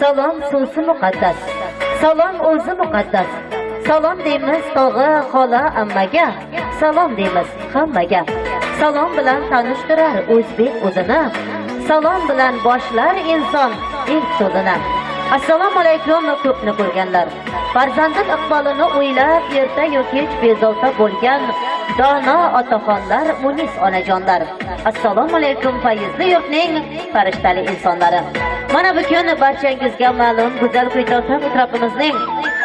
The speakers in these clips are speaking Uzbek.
Salom so'zi muqaddas, salom o'zi muqaddas. Salom deymiz tog'a, xola, ammaga, salom deymiz hammaga. Salom bilan tanishtirar o'zbek o'zini, salom bilan boshlar inson ilk so'zini. Assalomu alaykum ko'pni ko'rganlar. Farzandim iqbolini o'ylab erta-yu kech bezovta bo'lgan dono otaxonlar, munis onajonlar. Assalomu alaykum fayzli yurtning farishtali insonlari. Mana bugun barchangizga ma'lum go'zal Kuytotan atrofimizning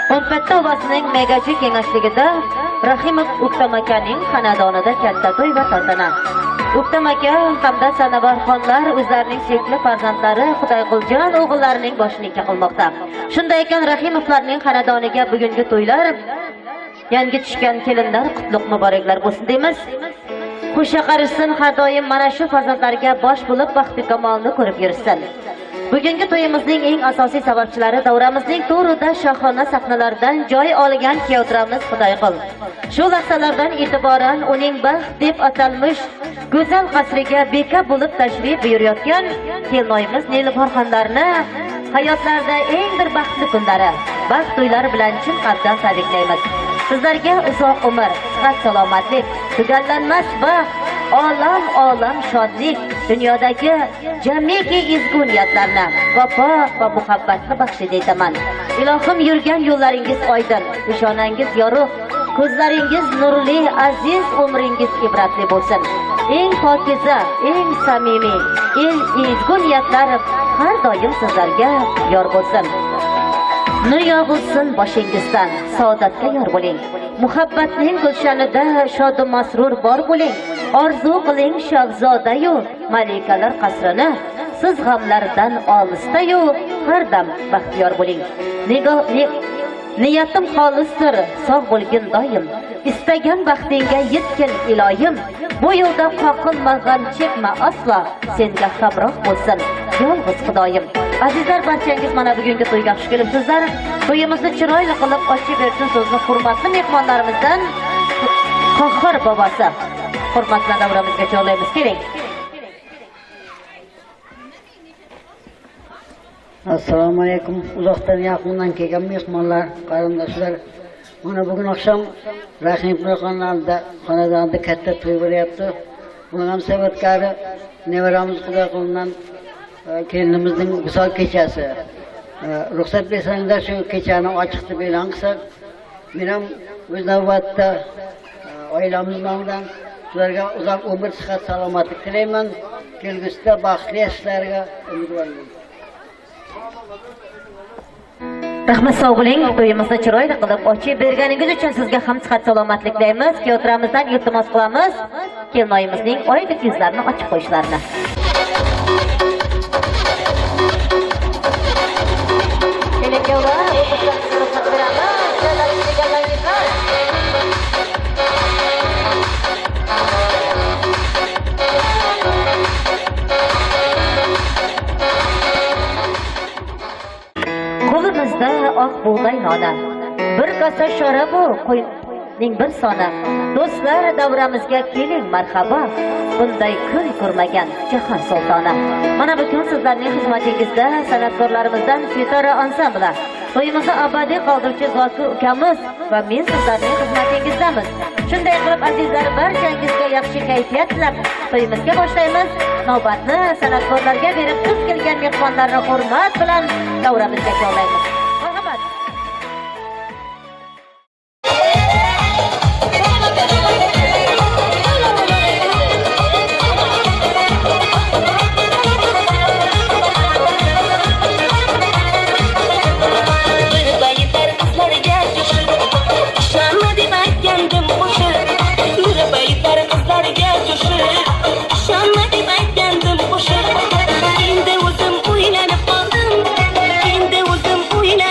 Qo'npatta ovasining Megachi kengashligida Rahimov Uktam akaning xonadonida katta to'y va tantana. Uktam aka hamda Sanavarxonlar o'zlarining suyukli farzandlari Xudoyquljon o'g'illarining boshini ikki qilmoqda. Shunday ekan Rahimovlarning xonadoniga bugungi to'ylar, yangi tushgan kelinlar qutlug' muboraklar bo'lsin deymiz. Qo'sha qarishsin har doim mana shu farzandlarga bosh bo'lib baxti kamolni ko'rib yursin. Bugungi to'yimizning eng asosiy sababchilari davramizning to'rida shohona sahnalardan joy olgan kuyovtiramiz Xudoyqul. Shu lahzalardan e'tiboran uning baxt deb atalmish go'zal qasriga beka bo'lib tashrif buyurayotgan kelinoyimiz Nilufar-xonlarni hayotlarida eng bir baxtli kunlari, baxt to'ylari bilan chin qalbdan tabriklaymiz. Sizlarga uzoq umr, sihat salomatlik, tugallanmas baxt, olam olam shodlik, dunyodagi jamiki ezgu niyatlarni, vafo va muhabbatni baxsh etaman. Ilohim yurgan yo'llaringiz oydin, nishonangiz yorug', ko'zlaringiz nurli, aziz umringiz ibratli bo'lsin. Eng pokiza, eng samimiy, eng ezgu niyatlar har doim sizlarga yor bo'lsin. Nur yog'ilsin boshingizdan, saodatga yor bo'ling. Muhabbatning gulshanida shod masrur bor bo'ling. Orzu qiling shahzoda-yu malikalar qasrini, siz g'amlardan olisda-yu har dam baxtiyor bo'ling. Niyatim xolisdir, sog' bo'lgin doim. Istagan baxtingga yetgin iloyim. Bu yo'lda qoqilma, g'am chekma aslo, senga hamroh bo'lsin yolg'iz Xudoyim. Azizlar, barchangiz mana bugungi to'yga xush kelibsizlar. To'yimizni chiroyli qilib ochib bersin so'zni hurmatli mehmonlarimizdan Qohir bobosi. Hurmatli davramizga chorlaymiz. Keling. Assalomu alaykum. Uzoqdan yaqindan kelgan mehmonlar, qarindoshlar. Mana bugun oqshom Rahimovlar xonadonida katta to'y bo'lyapti. Buni ham sababkori nevaramiz Xudoyquldan kelinimizning visol kechasi. Ruxsat bersanglar shu kechani ochiq deb e'lon qilsak, men ham o'z navbatda oilamiz nomidan sizlarga uzoq umr, sihat, salomatlik tilayman. Kelgusida baxtli yashashlariga umidvorman. Rahmat, sog' bo'ling. To'yimizni chiroyli qilib ochib berganingiz uchun sizga ham sihat salomatlik tilaymiz. Kuyovtiramizdan iltimos qilamiz, kelinoyimizning oydek yuzlarini ochib qo'yishlarini. Keling, o'tirishga ruxsat beramiz. Qo'limizda oq bug'doy noni, bir kosa sharobu qo'yning bir soni. Do'stlar, davramizga keling marhabo. Bunday kun ko'rmagan jahon sultoni. Mana bugun sizlarning xizmatingizda san'atkorlarimizdan Sitara ansambli, to'yimizni abadiy qoldiruvchi Zokir ukamiz va men sizlarning xizmatingizdamiz. Shunday qilib azizlar, barchangizga yaxshi kayfiyat tilab to'yimizga boshlaymiz. Navbatni san'atkorlarga berib, qiz kelgan mehmonlarni hurmat bilan davramizga chorlaymiz. Marhamat. Endi o'zim o'ylanib qoldim, endi o'zim o'ylanib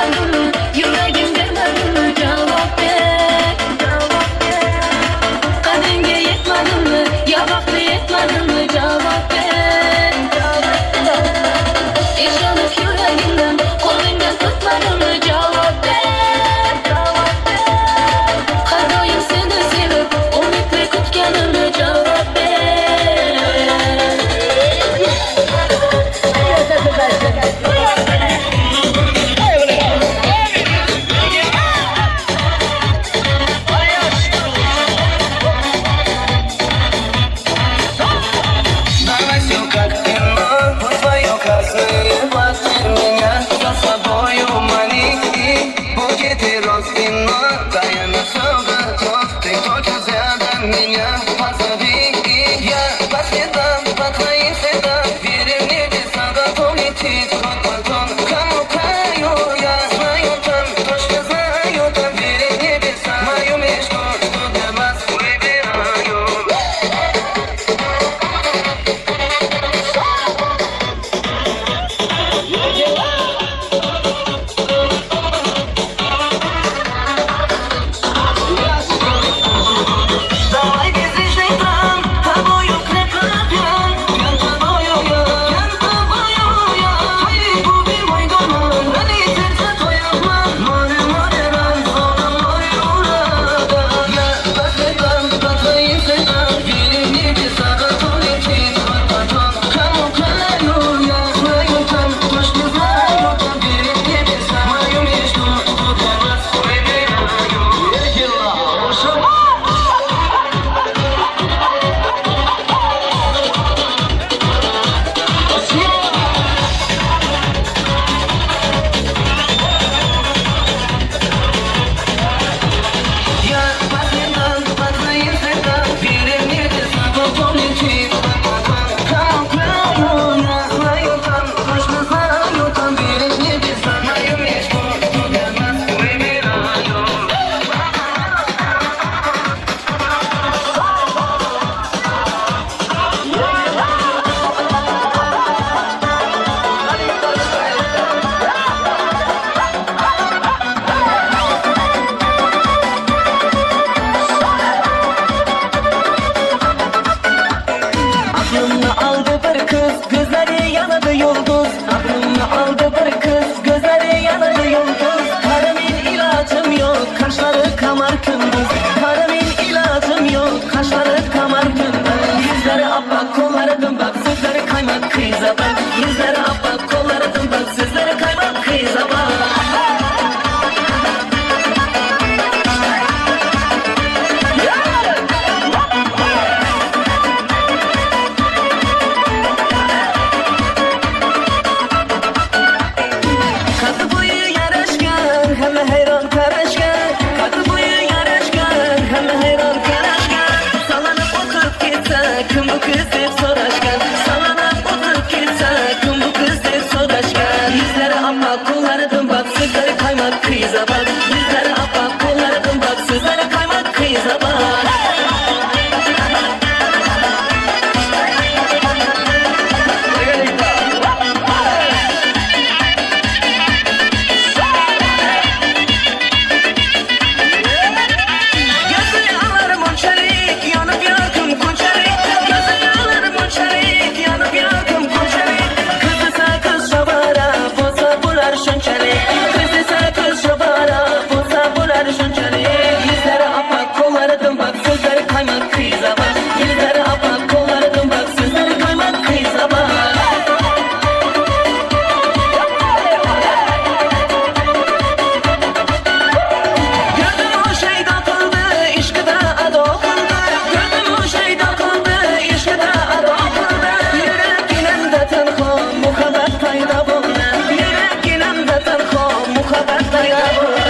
yetmadimi, yuragim bermadimi, javob ber. Qadimga yetmadimi, yo vaqti yetmadimi, javob ber. Ishonib yuragimdan qo'lingdan tutmadimmi, javob ber. Har doim seni sevib, umidli kutganimni, javob ber. Давай все как кино, вот твое красное платье меня за собою манит и букеты роз вино. Да я на все готов, ты только рядом меня позови, и я по следам, по твоим следам, верю в небеса, готов лететь хоть потом. Кому краю я знаю там, точно знаю там, верю в небеса, мою мечту, что для вас выбираю. Давай безличный план, тобою крепко пьян, пьян тобою я, пьян тобою я. Твои губы мой дурман, ранит сердце твой обман, море, море ран, словно море ураган. Я по следам, по твоим следам, верю в небеса, готов лететь хоть потом. Кому краю я знаю там, точно знаю там, верю в небеса, мою мечту, что для вас выбираю. Я по следам, по твоим следам, верю в небеса, готов лететь хоть потом. Кому краю я знаю там, точно знаю там, верю в небеса, мою мечту, что для вас выбираю. Aklımni aldı bir kız, gözleri yanıdı yıldız. Aklımni aldı bir kız, gözleri yanıdı yıldız. Karımın ilacım yok, kaşları kamar gündüz. Karımın ilacım yok, kaşları kamar gündüz. Yüzleri apak, kolları dımbak, sözleri kaymak kıza bak. Yüzleri apak, kolları dımbak, sözleri kaymak kıza bak. Qad bo'yi yarashgan, hamma hayron qarashgan. Qad bo'yi yarashgan, hamma hayron qarashgan. Sallanib o'tib ketsa, kim bu qiz deb so'rashgan. Sallanib o'tib ketsa, kim bu qiz deb so'rashgan. Yuzlari oppoq, qo'llari dumboq, so'zlari qaymoq qiza bak. Yuzlari oppoq, qo'llari dumboq, so'zlari qaymoq qiza bak. Gözü alır monçalik, yanıp yakım konçalik. Gözü alır monçalik, yanıp yakım konçalik. Kız dese kız şabara, bolsa bular şunçalik. Kız dese kız şabara, bolsa bular şunçalik. Yüzleri apak, kolları dımbak, sözleri kaymak kıza bak. Yüzleri apak, kolları dımbak, sözleri kaymak kıza bak. Gördüm o şeyda kıldı, işkıda ado kıldı. Gördüm o şeyda kıldı, işkıda ado kıldı. Yürek inemde tenho, muhabbet payda buldu. Yürek inemde tenho, muhabbet payda buldu.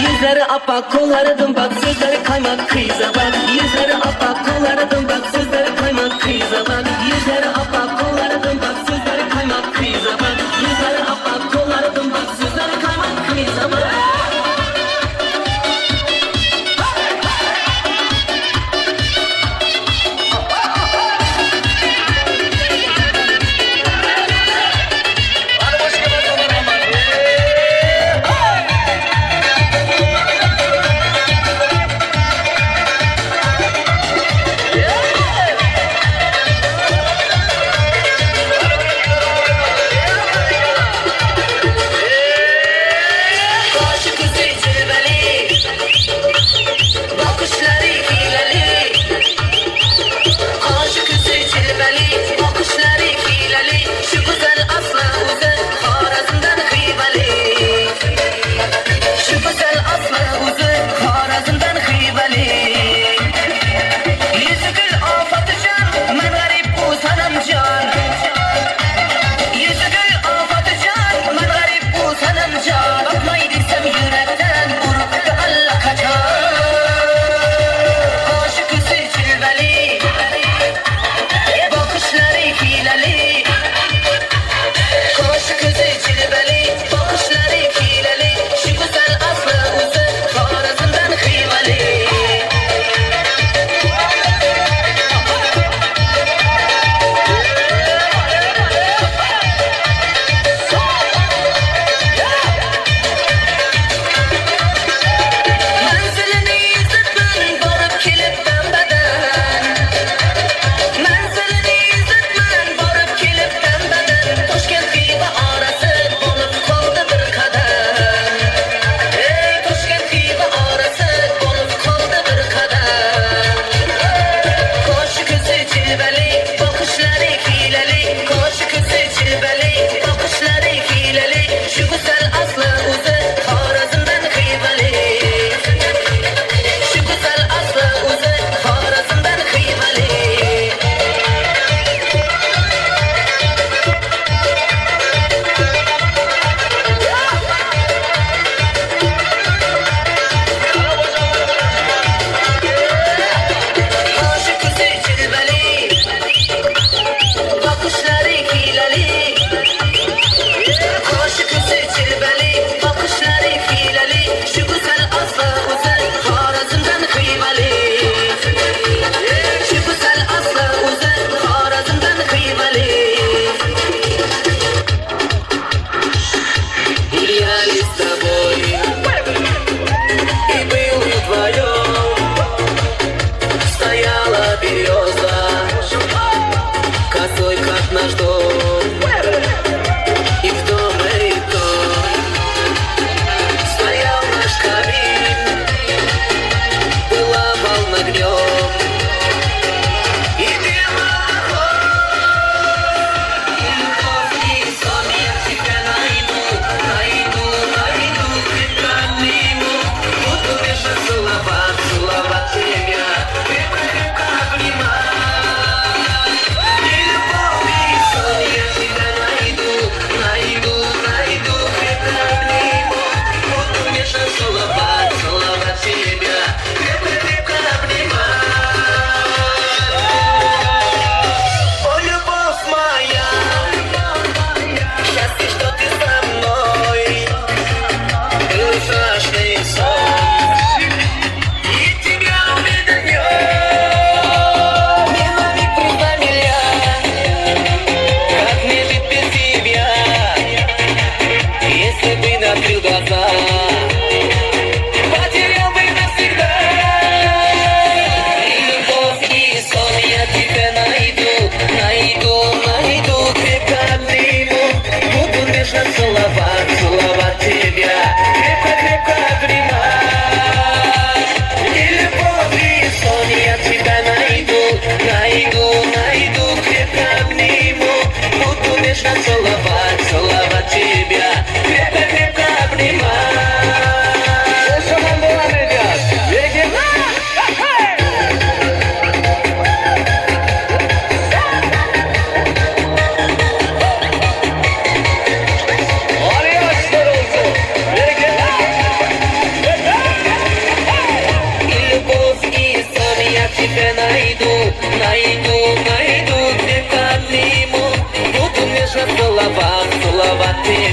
Yüzleri apak, kolları dımbak, sözleri kaymak kıza bak. Yüzleri apak, kolları dımbak, sözleri kaymak kıza bak. Yüzleri apak, kolları dımbak, sözleri kaymak kıza bak. Yüzleri apak, kolları dımbak, sözleri kaymak kıza bak.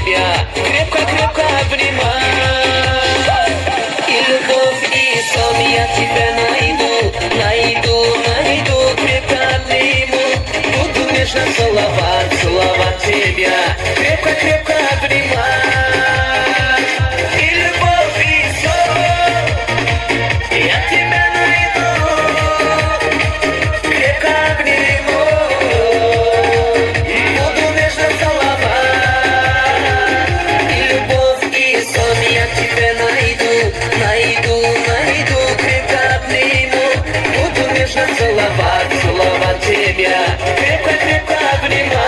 тебя крепко-крепко обнимать. И любовь, и сон, я тебя найду, найду, найду, крепко обниму. Буду нежно целовать, целовать тебя, крепко-крепко обнимать. И любовь, и сон, я тебя найду, крепко обниму. Буду нежно целовать. И любовь, и сон, я тебя найду, найду, найду, крепко обниму. Буду нежно целовать, целовать тебя, крепко-крепко обнимать.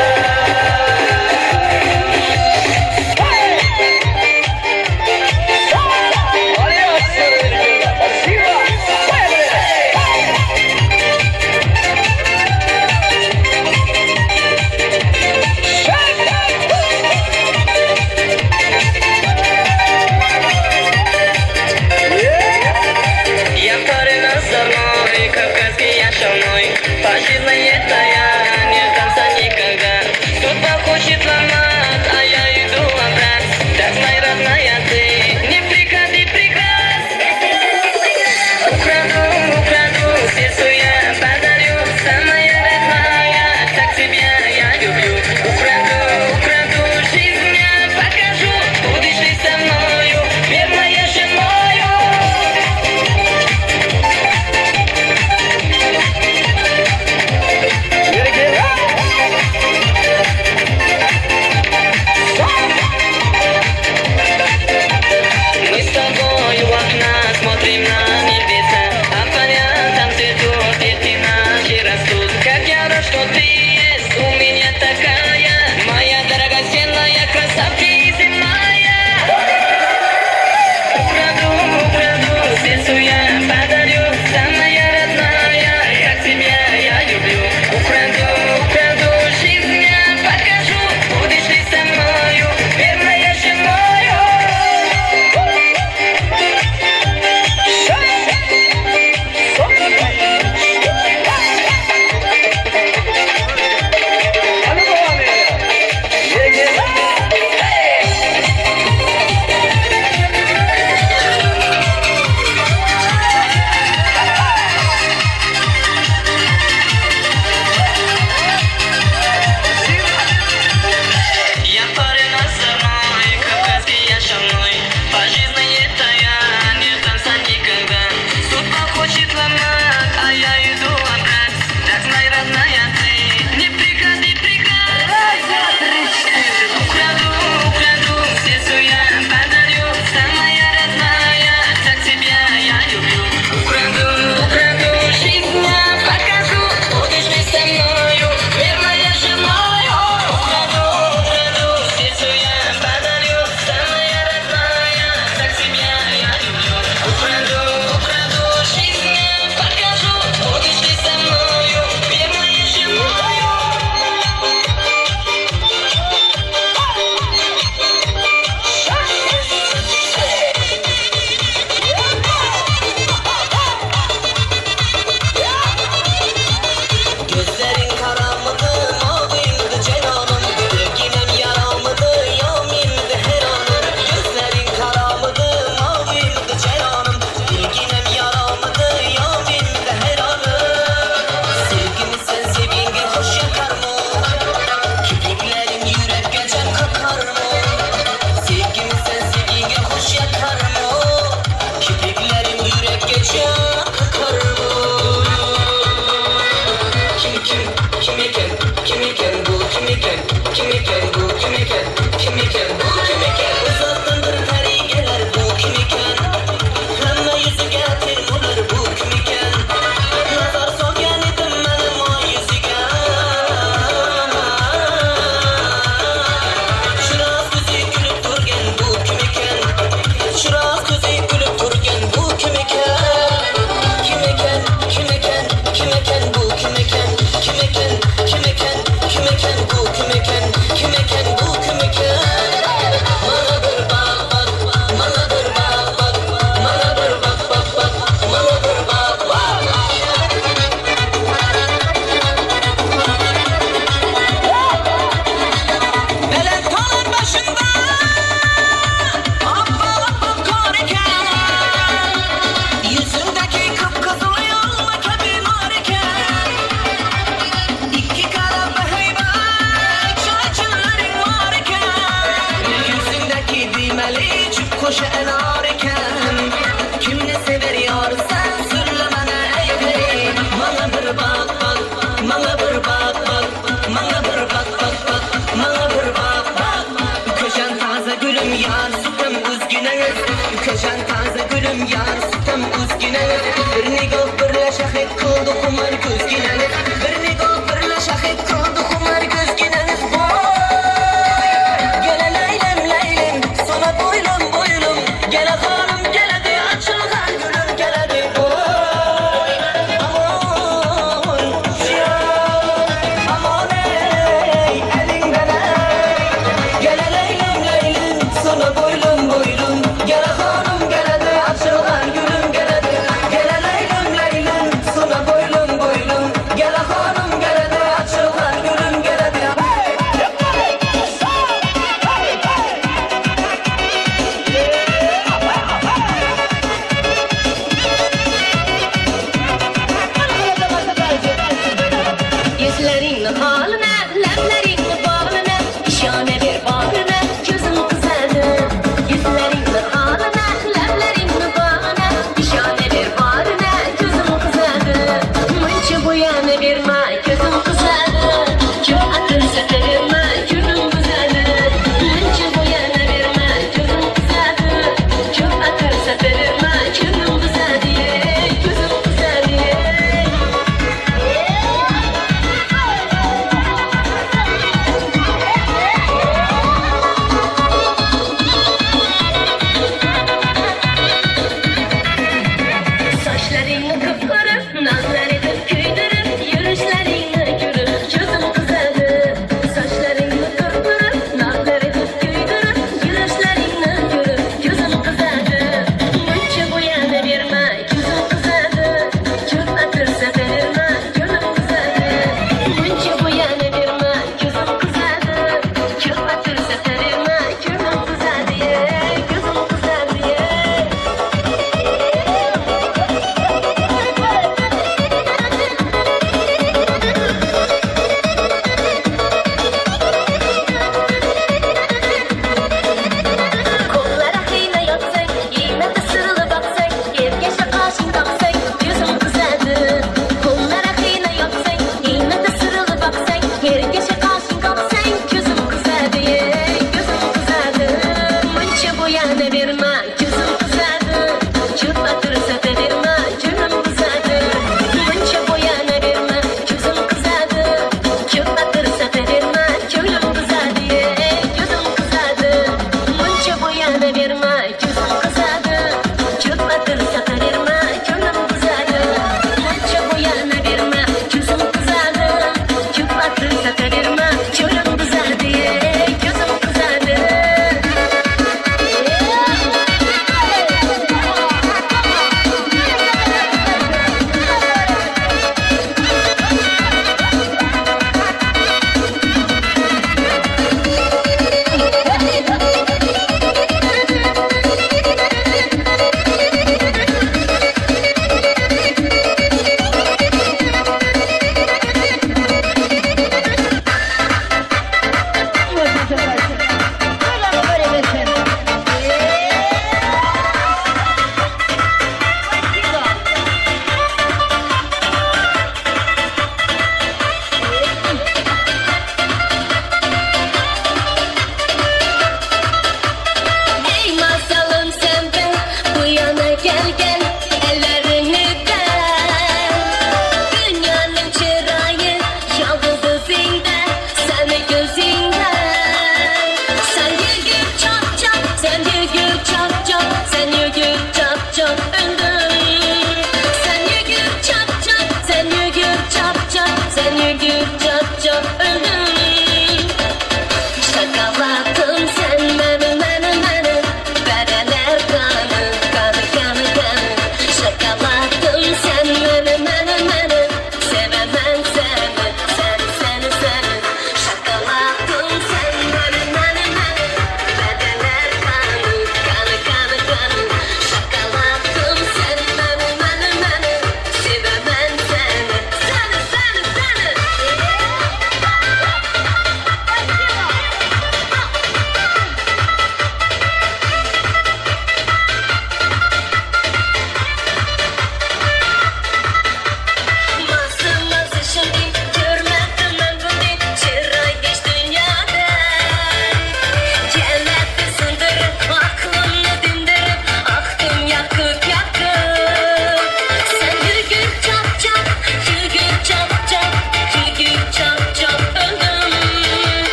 Я парень озорной, кавказский я шальной. По жизни это я не сдамся никогда. Судьба хочет ломать, а я иду обратно. Так знай, родная, ты не приходи преград. Украду, украду, сердцу я подарю. Самая родная, так тебя я люблю. Украду, украду, жизнь я покажу. Будешь ли со мною, верная женою? Мы с тобою у окна смотрим на небеса, а поля там цветут, дети наши растут. Как я рад, что ты есть у меня такая, моя драгоценная красавица земная. Украду, украду, сердцу я подарю, самая родная, как тебя я люблю. Украду, украду, жизнь я покажу, будешь ли со мною, верная женою?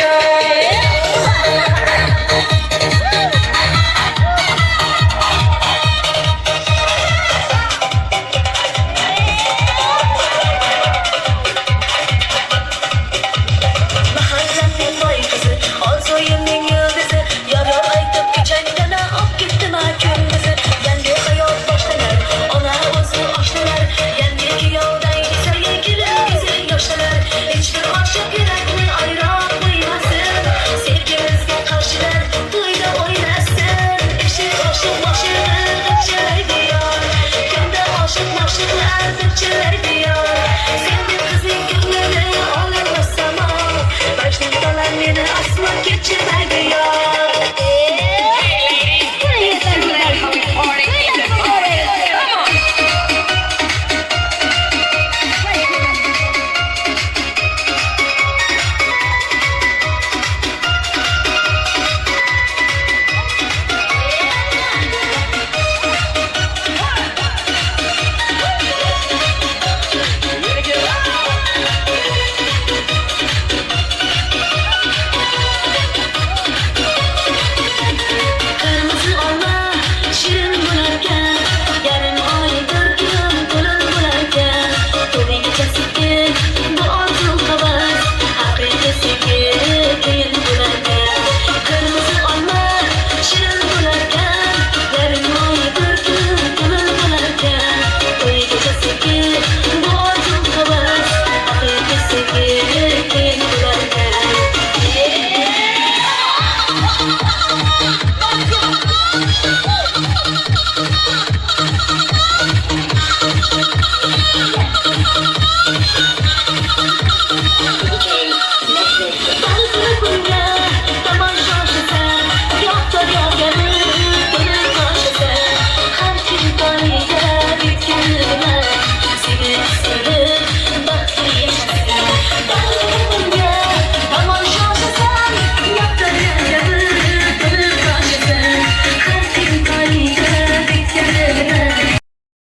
Dünya.